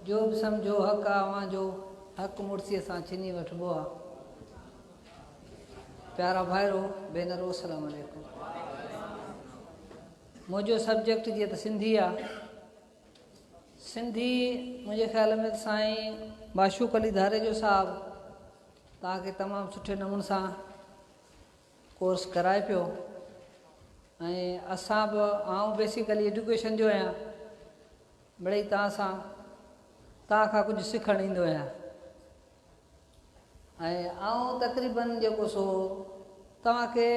جو به سمجهو حق آ اوهان جو، حق مڙسيء سان ڇني وٺبو آ. پيارا ڀائرو، ڀينرو السلام عليڪم. منهنجو سبجيڪٽ جيئن ته سنڌي آ. سنڌي منهنجي خيال ۾ سائين معشوق علي ڌاريجو صاحب توهان کي تمام سٺي نموني سان ڪورس ڪرائي پيو ۽ اسان به آئون بيسيڪلي ايڊيوڪيشن جو آهيان مڙئي توهان سان توهان کان ڪجهه سکڻ ايندو آهيان ۽ آئون تقريبن جيڪو سو توهان کي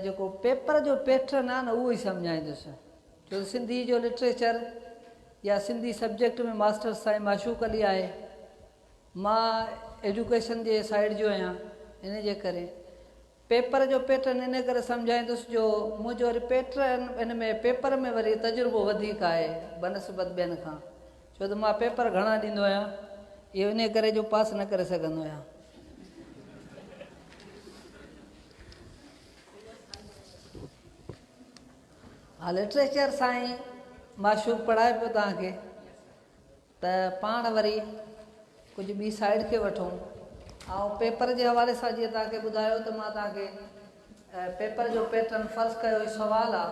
جيڪو پيپر جو پيٽرن آهي نه اهو ئي سمجهائيندس ڇو ته سنڌي جو لٽريچر يا سنڌي سبجيڪٽ ۾ ماسٽر سائين معشوق علي آهي مان ايڊيوڪيشن جي سائيڊ جو آهيان ان جي ڪري پيپر جو پيٽرن ان ڪري سمجهائيندس جو منهنجو وري پيٽرن ان ۾ پيپر ۾ وري تجربو وڌيڪ آهي بنسبت ٻين کان ڇو ته مان پيپر گهڻا ڏيندو آهيان اهو ان ڪري جو پاس نه ڪري سگهندو آهيان. ها لٽريچر سائين معشوق پڙهائي پيو توهان کي. ته پاڻ وري ڪجهه ٻي سائيڊ کي وٺون. آئون پيپر جي حوالي سان جيئن توهان کي ٻڌايو ته مان توهان کي پيپر جو پيٽرن فرض ڪيو هي سوال آ.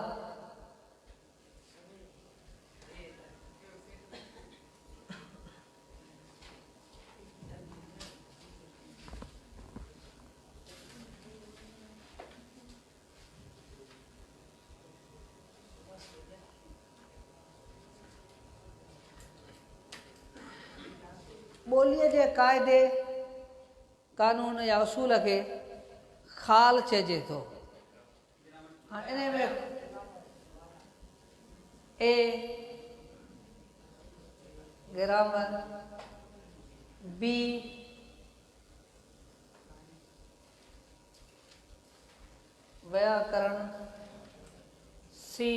ٻوليء جي قاعدي، قانون يا اصول کي خال چئجي ٿو. هاڻ انهيء ۾ اي، گرامر، بي، وياڪرڻ، سي،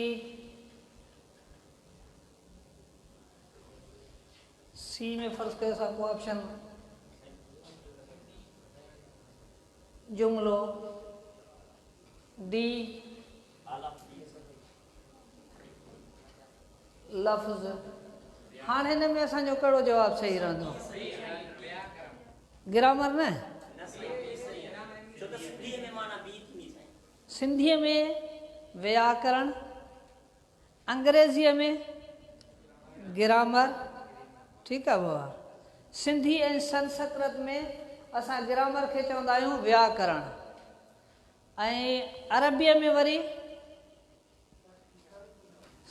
سي ۾ فرض ڪيو اسان ڪو آپشن جملو ڊي لفظ هاڻ هن ۾ اسان جو ڪهڙو جواب صحيح رهندو؟ گرامر نه؟ سنڌيء ۾ وياڪرڻ، انگريزيء ۾ گرامر، ٺيڪ آ بابا. سنڌي ۽ سنسڪرت ۾ اسان گرامر کي چوندا آهيون وياڪرڻ ۽ عربيء ۾ وري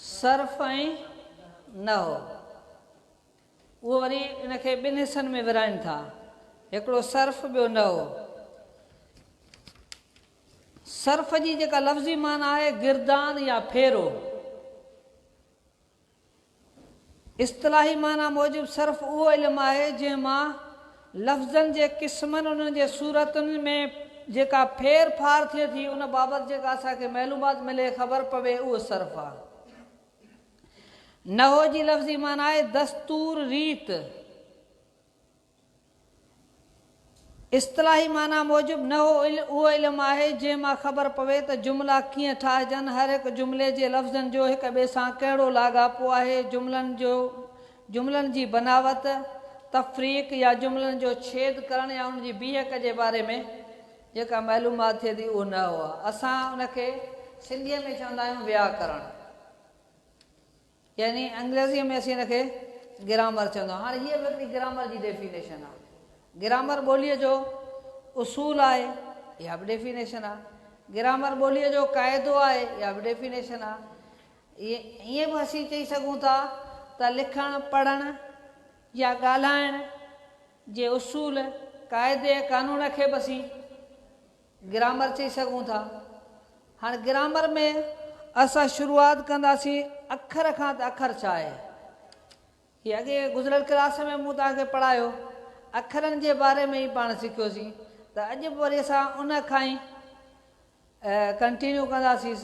صرف ۽ نحو. اهو وري ان کي ٻن حصن ۾ ورهائين ٿا، هڪڙو صرف ٻيو نحو. صرف جي جيڪا لفظي معنيٰ آهي گردان يا ڦيرو. اصطلاحي معنيٰ موجب صرف اهو علم آهي جنهن مان لفظن جي قسمن انهن جي صورتن ۾ جيڪا ڦير ڦار ٿئي ٿي ان بابت جيڪا اسان کي معلومات ملي خبر پوي اهو صرف آهي. نحو جي لفظي معنيٰ آهي دستور، ريت. اصطلاحي معنيٰ موجب نحو اهو علم آهي جنهن مان خبر پوي ته جملا ڪيئن ٺاهجن، هر هڪ جملي جي لفظن جو هڪ ٻئي سان ڪهڙو لاڳاپو آهي، جملن جو جملن جي بناوت، تفريق يا جملن جو ڇيد ڪرڻ يا انهن جي بيهڪ جي باري ۾ جيڪا معلومات ٿئي ٿي اهو نحو آهي. اسان ان کي سنڌيء ۾ چوندا آهيون وياڪرڻ. يعني انگريزيء ۾ اسين ان کي گرامر چوندا آهيون. هاڻي هيء به هڪڙي گرامر جي ڊيفينيشن آهي. گرامر ٻوليء جو اصول آهي، اها به ڊيفينيشن آهي. گرامر ٻوليء جو قاعدو آهي، اها به ڊيفينيشن آهي. ائين به اسين چئي سگهون ٿا ته لکڻ، پڙهڻ يا ڳالهائڻ جي اصول، قاعدي ۽ قانون کي به اسين گرامر چئي سگهون ٿا. هاڻ گرامر ۾ اسان شروعات ڪنداسين اکر کان ته اکر ڇا آهي؟ هي اڳي گذريل ڪلاس ۾ مون توهان کي پڙهايو اکرن جي باري ۾ ئي پاڻ سکيوسين ته اڄ به وري اسان ان کان ئي ڪنٽينيو ڪنداسيس.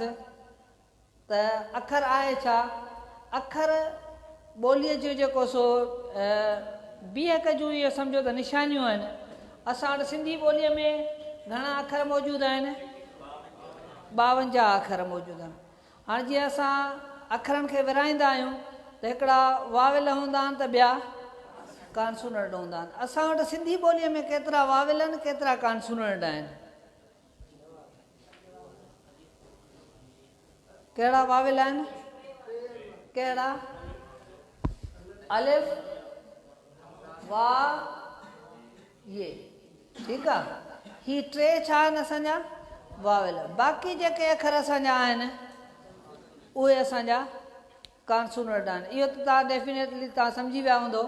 ته اکر آهي ڇا؟ اکر ٻوليء جون جيڪو سو بيهڪ جون اهي سمجهو ته نشانيون آهن. اسان وٽ سنڌي ٻوليء ۾ گهڻا اکر موجود آهن؟ 52 اکر موجود آهن. هاڻي جيئن اسان اکرن کي ورهائيندا آهيون ته ته هڪڙا واويل هوندا آهن ته ٻيا ڪانسوننٽ هوندا آهن. اسان وٽ سنڌي ٻوليء ۾ ڪيترا واويل آهن ڪيترا ڪانسوننٽ آهن؟ ڪهڙا واويل آهن؟ ڪهڙا؟ الف، واء، ي. ٺيڪ آ. هي ٽي ڇا آهن اسان جا؟ واويل. باقي جيڪي اکر اسان جا آهن اهي اسان جا ڪانسوننٽ آهن. اهو ته توهان ڊيفينيٽلي توهان سمجهي ويا هوندو.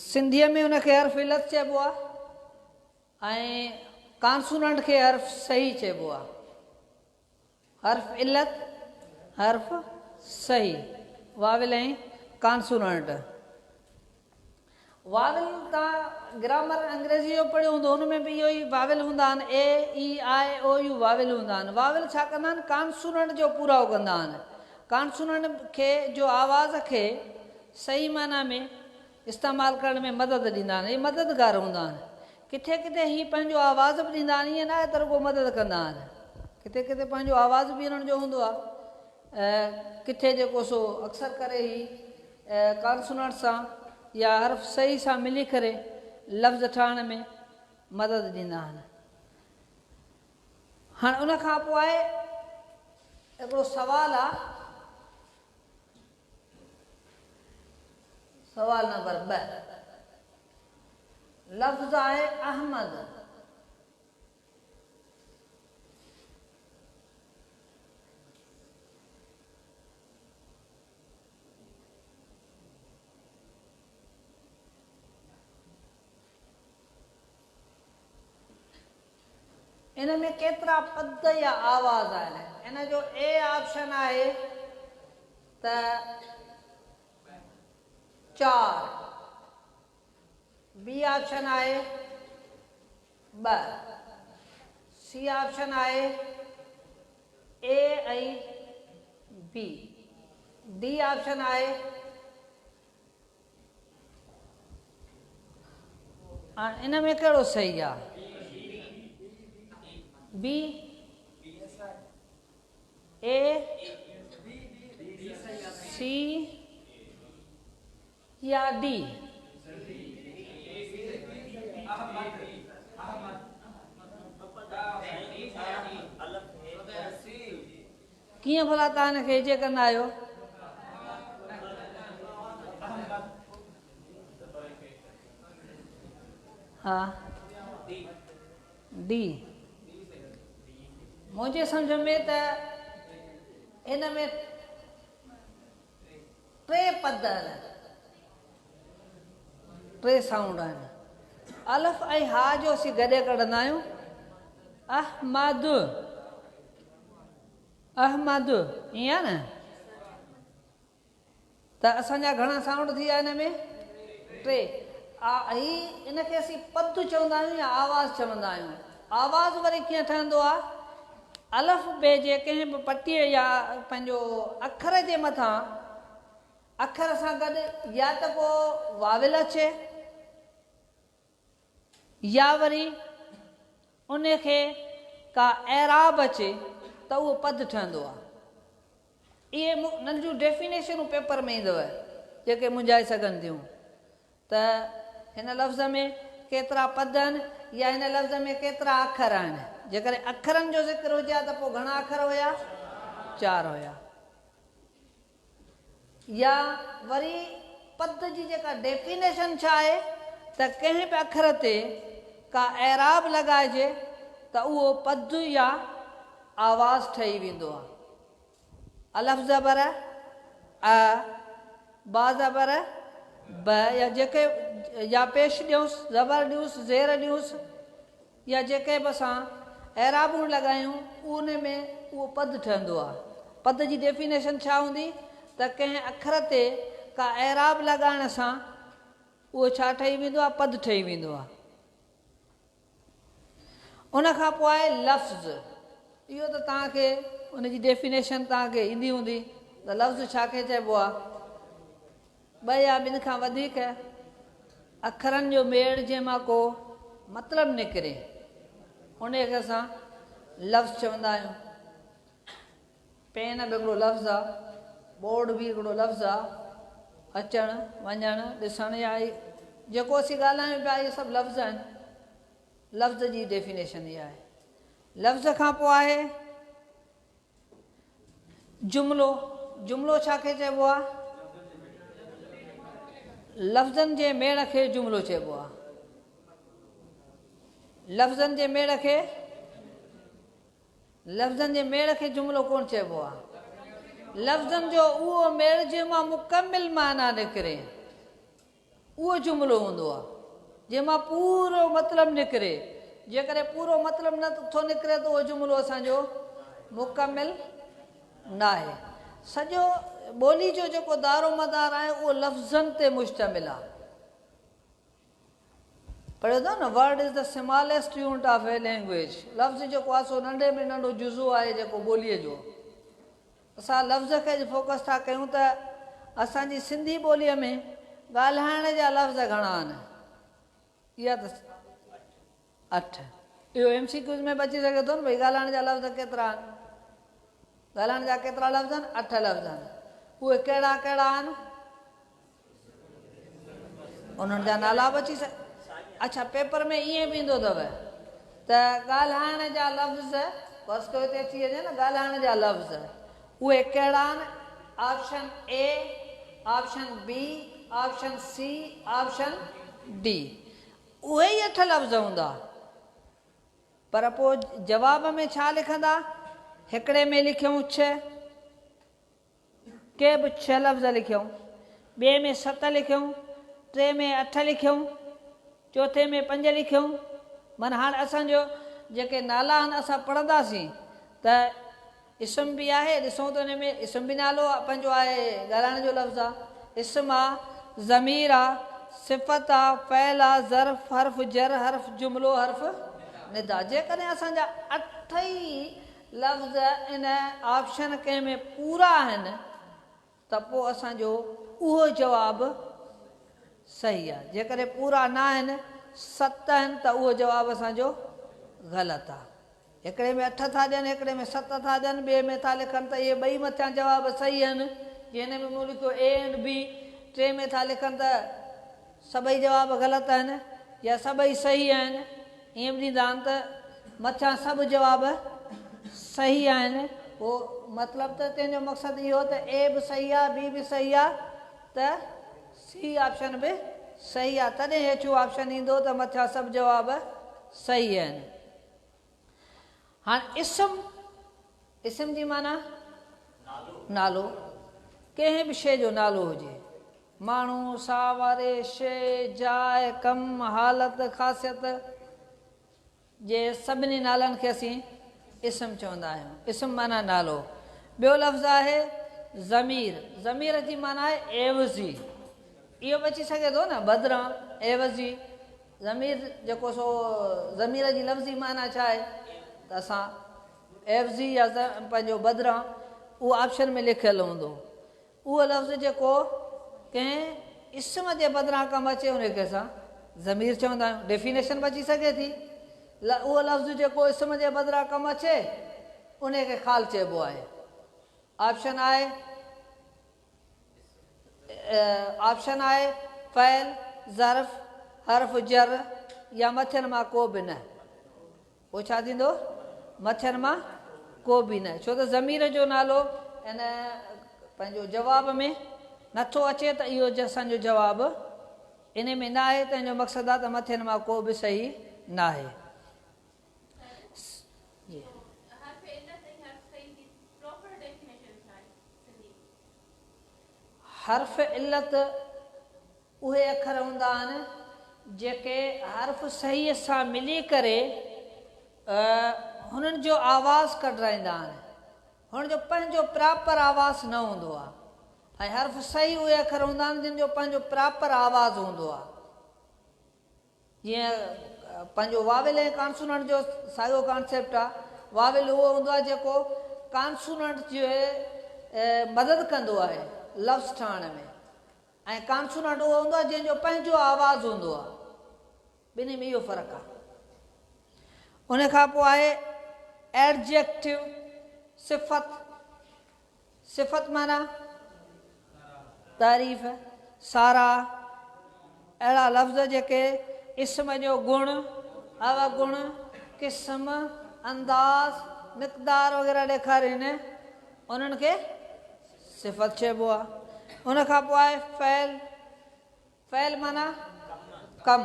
سنڌيء ۾ ان کي حرف علت چئبو آهي ۽ ڪانسوننٽ کي حرف صحيح چئبو آهي. حرف علت، حرف صحيح، واول ۽ ڪانسوننٽ. واول توهان گرامر انگريزي جو پڙهيو هوندو ان ۾ به اهو ئي واول هوندا آهن A E I O U vowel هوندا آهن. واول ڇا ڪندا آهن ڪانسوننٽ جو پورائو ڪندا آهن. ڪانسوننٽ کي جو آواز کي صحيح معنيٰ ۾ استعمال ڪرڻ ۾ مدد ڏيندا آهن. اهي مددگار هوندا آهن. ڪٿي ڪٿي هي پنهنجو آواز به ڏيندا آهن ائين ناهي ته رڳو مدد ڪندا آهن. ڪٿي ڪٿي پنهنجو آواز به انهن جو هوندو آهي. ڪٿي جيڪو سو اڪثر ڪري هي ڪانسوننٽ سان يا حرف صحيح سان ملي ڪري لفظ ٺاهڻ ۾ مدد ڏيندا آهن. هاڻ ان کان پوء آهي هڪڙو سوال آ سوال نمبر 2 لفظ آهي احمد. ان ۾ ڪيترا پد يا آواز آهن؟ ان جو اي آپشن آهي ته چار، بي آپشن آهي ٻه، سي آپشن آهي اي ۽ بي، ڊي آپشن آهي هاڻ ان ۾ ڪهڙو صحيح آ؟ بي اي سي يا ڊي؟ ڪيئن ڀلا توهان هن کي هجي ڪندا آهيو؟ ها ڊي منهنجي سمجهه ۾ ته ان ۾ ٽي پد آهن، ٽي سائونڊ آهن. الف ۽ ها جو اسين گڏي ڪڍندا آهيون احمد احمد ائين آهي نه ته اسان جا گهڻا سائونڊ ٿي ويا ان ۾ ٽي. هي ان کي اسين پد چوندا آهيون يا آواز چوندا آهيون. آواز وري ڪيئن ٺهندو آهي؟ الف بي جي ڪنهن به پٽيء يا پنهنجو اکر جي مٿان اکر سان گڏ يا ته ڪو واول اچي يا وري ان کي ڪا اعراب اچي ته اهو پد ٺهندو آهي. اهي ننڍيون ڊيفينيشنون پيپر ۾ ايندو جيڪي منجهائي سگهن ٿيون ته هن لفظ ۾ ڪيترا پد آهن يا هن لفظ ۾ ڪيترا اکر آهن. جيڪڏهن اکرن جو ذڪر هجي ها ته پوء گهڻا اکر هيا؟ چار هيا. يا وري پد جي جيڪا ڊيفينيشن ڇا آهي ته ڪنهن به اکر تي ڪا اعراب لڳائجي ته اهو پد يا آواز ٺهي ويندو آهي. الف زبر ا، با زبر ب يا جيڪي يا پيش ڏيونس، زبر ڏيونس، زير ڏيونس يا جيڪي به اسان اعرابون لڳايون ان ۾ اهو پد ٺهندو آهي. پد جي ڊيفينيشن ڇا هوندي ته ڪنهن اکر تي ڪا اعراب لڳائڻ سان اهو ڇا ٺهي ويندو آهي پد ٺهي ويندو آهي. ان کان پوء آهي لفظ. اهو ته توهان کي ان جي ڊيفينيشن توهان کي ايندي هوندي ته لفظ ڇا کي چئبو آهي. ٻه يا ٻن کان وڌيڪ اکرن جو ميڙ جنهن مان ڪو مطلب نڪري ان کي اسان لفظ چوندا آهيون. پين به هڪڙو لفظ آ، بورڊ به هڪڙو لفظ آ، اچڻ، وڃڻ، ڏسڻ يا هي جيڪو اسين ڳالهايون پيا اهي سڀ لفظ آهن. لفظ جي ڊيفينيشن اها آهي. لفظ کان پوء آهي جملو. جملو ڇا کي چئبو آ؟ لفظن جي ميڙ کي جملو چئبو آ. لفظن جي ميڙ کي لفظن جي ميڙ کي جملو ڪونه چئبو آهي. لفظن جو اهو ميڙ جنهن مان مڪمل معنيٰ نڪري، اهو جملو هوندو آهي. جنهن مان پورو مطلب نڪري. جيڪڏهن پورو مطلب نه ٿو نڪري ته اهو جملو اسان جو مڪمل ناهي. سڄو ٻولي جو جيڪو دارومدار آهي اهو لفظن تي مشتمل آهي. پڙهيو اٿو نه Word is the smallest unit of a language لفظ جيڪو آهي سو ننڍي ۾ ننڍو جزو آهي جيڪو ٻوليء جو. اسان لفظ کي اڄ فوڪس ٿا ڪيون ته اسان جي سنڌي ٻوليء ۾ ڳالهائڻ جا لفظ گهڻا آهن؟ اها ته اٺ. اهو ايم سي ڪيوز ۾ به اچي سگهي ٿو نه ڀئي ڳالهائڻ جا لفظ ڪيترا آهن؟ ڳالهائڻ جا ڪيترا لفظ آهن؟ اٺ لفظ آهن. اهي ڪهڙا ڪهڙا آهن؟ انهن جا نالا به اچي سگهن. اڇا پيپر ۾ ائين به ايندو اٿو ته ڳالهائڻ جا لفظ بس ڪيو هتي اچي وڃي نه ڳالهائڻ جا لفظ اهي ڪهڙا آهن option A option B option C option D اهي ئي اٺ لفظ هوندا پر پوء جواب ۾ ڇا لکندا هڪڙي ۾ لکيائون ڇهه ڪي به ڇهه لفظ لکيائون، ٻئي ۾ ست لکيائون، ٽئين ۾ اٺ لکيائون، چوٿين ۾ پنج لکيائون. معنيٰ هاڻ اسان جو جيڪي نالا آهن اسان پڙهنداسين ته اسم به آهي، ڏسون ته ان ۾ اسم به نالو پنهنجو آهي، ڳالهائڻ جو لفظ آهي، اسم آ، ضمير آ، صفت آ، فعل آ، ظرف، حرف جر، حرف جملو، حرف ندا. جيڪڏهن اسان جا اٺ ئي لفظ ان آپشن ڪنهن ۾ پورا آهن ته پوء اسان جو اهو جواب صحيح آهي. جيڪڏهن پورا نه آهن، ست آهن ته اهو جواب اسان جو غلط آهي. هڪڙي ۾ اٺ ٿا ڏين، هڪڙي ۾ ست ٿا ڏين، ٻئي ۾ ٿا لکن ته اهي ٻئي مٿيان جواب صحيح آهن، جيئن هن ۾ مون لکيو اي اينڊ بي، ٽئين ۾ ٿا لکن ته سڀئي جواب غلط آهن يا سڀئي صحيح آهن، ائين به ڏيندا آهن ته مٿيان سڀ جواب صحيح آهن. پوء مطلب ته تنهن جو مقصد اهو ته اي به صحيح آهي، بي به صحيح آهي ته سي آپشن به صحيح آهي، تڏهن هيٺيون آپشن ايندو ته مٿيان سڀ جواب صحيح آهن. هاڻ اسم، اسم جي معنيٰ نالو، ڪنهن به شيء جو نالو هجي، ماڻهو، ساهه واري شيء، جاء، ڪم، حالت، خاصيت جي سڀني نالن کي اسين اسم چوندا آهيون. اسم معنيٰ نالو. ٻيو لفظ آهي ضمير. ضمير جي معنيٰ آهي عيوضي. اهو به اچي سگهي ٿو نه بدران، عيوضي. ضمير جيڪو سو ضمير جي لفظي معنيٰ ڇا آهي ته اسان عيوضي يا پنهنجو بدران اهو آپشن ۾ لکيل هوندو. اهو لفظ جيڪو ڪنهن اسم جي بدران ڪم اچي ان کي اسان ضمير چوندا آهيون. ڊيفينيشن به اچي سگهي ٿي. اهو لفظ جيڪو اسم جي بدران ڪم اچي ان کي خال چئبو آهي. آپشن آهي آپشن آهي فعل، ظرف، حرف جر يا مٿين مان ڪو به نه. پوء ڇا ٿيندو؟ مٿين مان ڪو به نه، ڇو ته ضمير جو نالو ان پنهنجو جواب ۾ نٿو اچي ته اهو اسان جو جواب ان ۾ نه آهي، تنهن جو مقصد آهي ته مٿين مان ڪو به صحيح ناهي. جي. حرف علت ۽ حرف صحيح جي پراپر ڊيفينيشن ڇا آهي سنڌي ۾؟ حرف علت اهي اکر هوندا آهن جيڪي حرف صحيح سان ملي ڪري هنن جو آواز ڪڍرائيندا آهن. هن جو پنهنجو پراپر آواز نه هوندو آهي ۽ حرف صحيح اهي اکر هوندا آهن جن جو پنهنجو پراپر آواز هوندو آهي. جيئن پنهنجو واول ۽ ڪانسوننٽ جو ساڳيو ڪانسيپٽ آهي. واول اهو هوندو آهي جيڪو ڪانسوننٽ جي مدد ڪندو آهي لفظ ٺاهڻ ۾. ۽ ڪانسوننٽ اهو هوندو آهي جنهن جو پنهنجو آواز هوندو آهي. ٻنهي ۾ اهو فرق آهي. ان کان پوء آهي ايڊجيڪٽو، صفت. صفت معنيٰ تعريف، ساراهه، اهڙا لفظ جيڪي اسم جو گڻ، اوگڻ، قسم، انداز، مقدار وغيره ڏيکارين، انهن کي صفت چئبو آهي. ان کان پوء آهي فعل، فعل معنيٰ ڪم.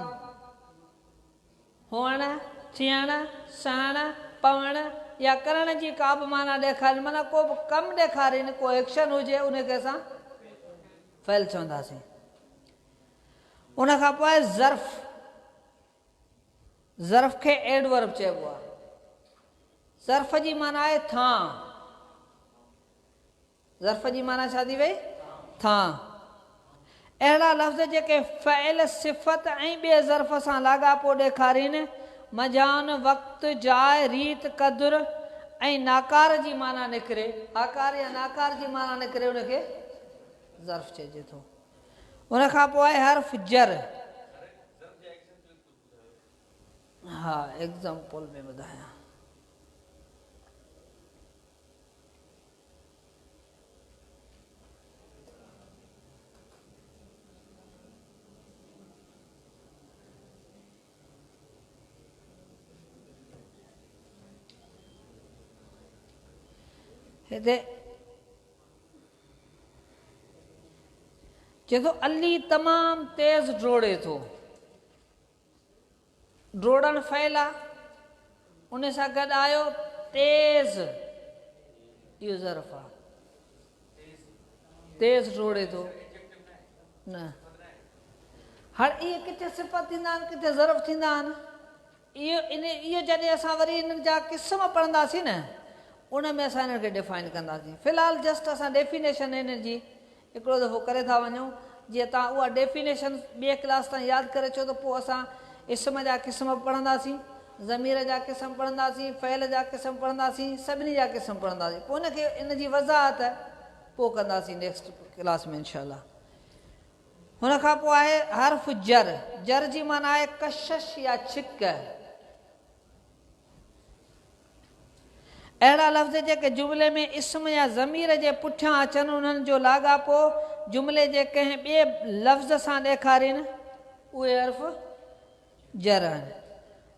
هئڻ، ٿيڻ، سهڻ، پوڻ يا ڪرڻ جي ڪابه معنيٰ ڏيکارين معنيٰ ڪو به ڪم ڏيکارين، ڪو ايڪشن هجي ان کي اسان فعل چونداسين. ان کان پوء ظرف، ظرف کي ايڊورب چئبو آهي. ظرف جي معنيٰ آهي ٿانء. ظرف جي معنيٰ ڇا ٿي وئي؟ ٿانء. اهڙا لفظ جيڪي فعل، صفت ۽ ٻئي ظرف سان لاڳاپو ڏيکارين، منجهائن وقت، جاء، ريت، قدر ۽ ناڪار جي معنيٰ نڪري، هاڪار يا ناڪار جي معنيٰ نڪري ان کي ظرف چئجي ٿو. ان کان پوء آهي حرف جر. ها ايگزامپل ۾ ٻڌايان. هتي چئي ٿو علي تمام تيز ڊوڙي ٿو. ڊوڙڻ فعل آ، ان سان گڏ آيو تيز، اهو ظرف آ. تيز ڊوڙي ٿو نه. هاڻ اهي ڪٿي صفت ٿيندا آهن، ڪٿي ظرف ٿيندا آهن. اهو ان اهو جڏهن اسان وري انهن جا قسم پڙهنداسين نه، ان ۾ اسان انهن کي ڊيفائن ڪنداسين. في الحال جسٽ اسان ڊيفينيشن انهن جي هڪڙو دفعو ڪري ٿا وڃون، جيئن توهان اها ڊيفينيشن ٻئي ڪلاس تائين ياد ڪري اچو ته پوء اسان اسم جا قسم به پڙهنداسين، ضمير جا قسم پڙهنداسين، فعل جا قسم پڙهنداسين، سڀني جا قسم پڙهنداسين پوء ان کي ان جي وضاحت پوء ڪنداسين نيڪسٽ ڪلاس ۾ انشاء الله. هن کان پوء آهي حرف جر، جر جي معنيٰ آهي ڪشش يا ڇڪ. اهڙا لفظ جيڪي جملي ۾ اسم يا ضمير جي پٺيان اچن انهن جو لاڳاپو جملي جي ڪنهن ٻئي لفظ سان ڏيکارين اهي حرف جر آهن.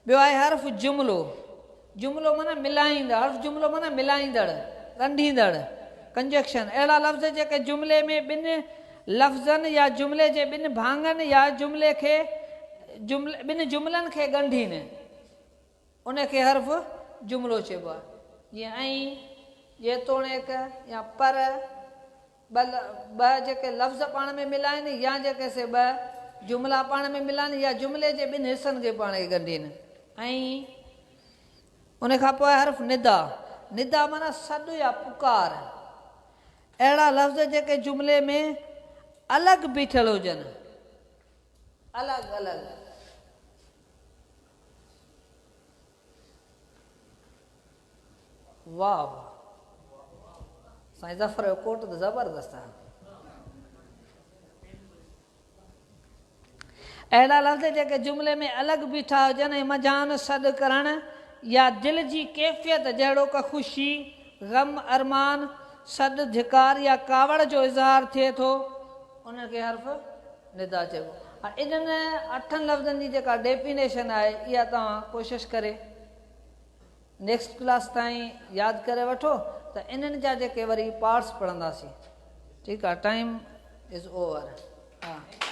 ٻيو آهي حرف جملو. جملو معنيٰ ملائيندڙ، حرف جملو معنيٰ ملائيندڙ، ڳنڍيندڙ، Conjunction، اهڙا لفظ جيڪي جملي ۾ ٻن لفظن يا جملي جي ٻن ڀاڱن يا جملي کي ٻن جملن کي ڳنڍين. ان کي حرف جملو چئبو آهي. جيئن ۽ جيتوڻيڪ يا پر ٻه جيڪي لفظ پاڻ ۾ ملائين يا جيڪي سي ٻه جملا پاڻ ۾ ملائين يا جملي جي ٻن حصن کي پاڻ کي ڳنڍين. ۽ ان کان پوء حرف ندا. ندا معنيٰ سڏ يا پڪار. اهڙا لفظ جيڪي جملي ۾ الڳ بيٺل هجن. الڳ الڳ. واه واه سائين ظفر جو ڪوٽ ته زبردست آهي. اهڙا لفظ جيڪي جملي ۾ الڳ بيٺا هجن ۽ منجهائن سڏ ڪرڻ يا دل جي ڪيفيت جهڙوڪ خوشي، غم، ارمان، سڏ، ڌڪار يا ڪاوڙ جو اظهار ٿئي ٿو، انهن کي حرف ندا چئبو. هاڻ انهن اٺن لفظن جي جيڪا ڊيفينيشن آهي اها توهان ڪوشش ڪري نيڪسٽ ڪلاس تائين ياد ڪري وٺو ته انهن جا جيڪي وري پارٽس پڙهنداسين. ٺيڪ آهي ٽائيم is over. ها.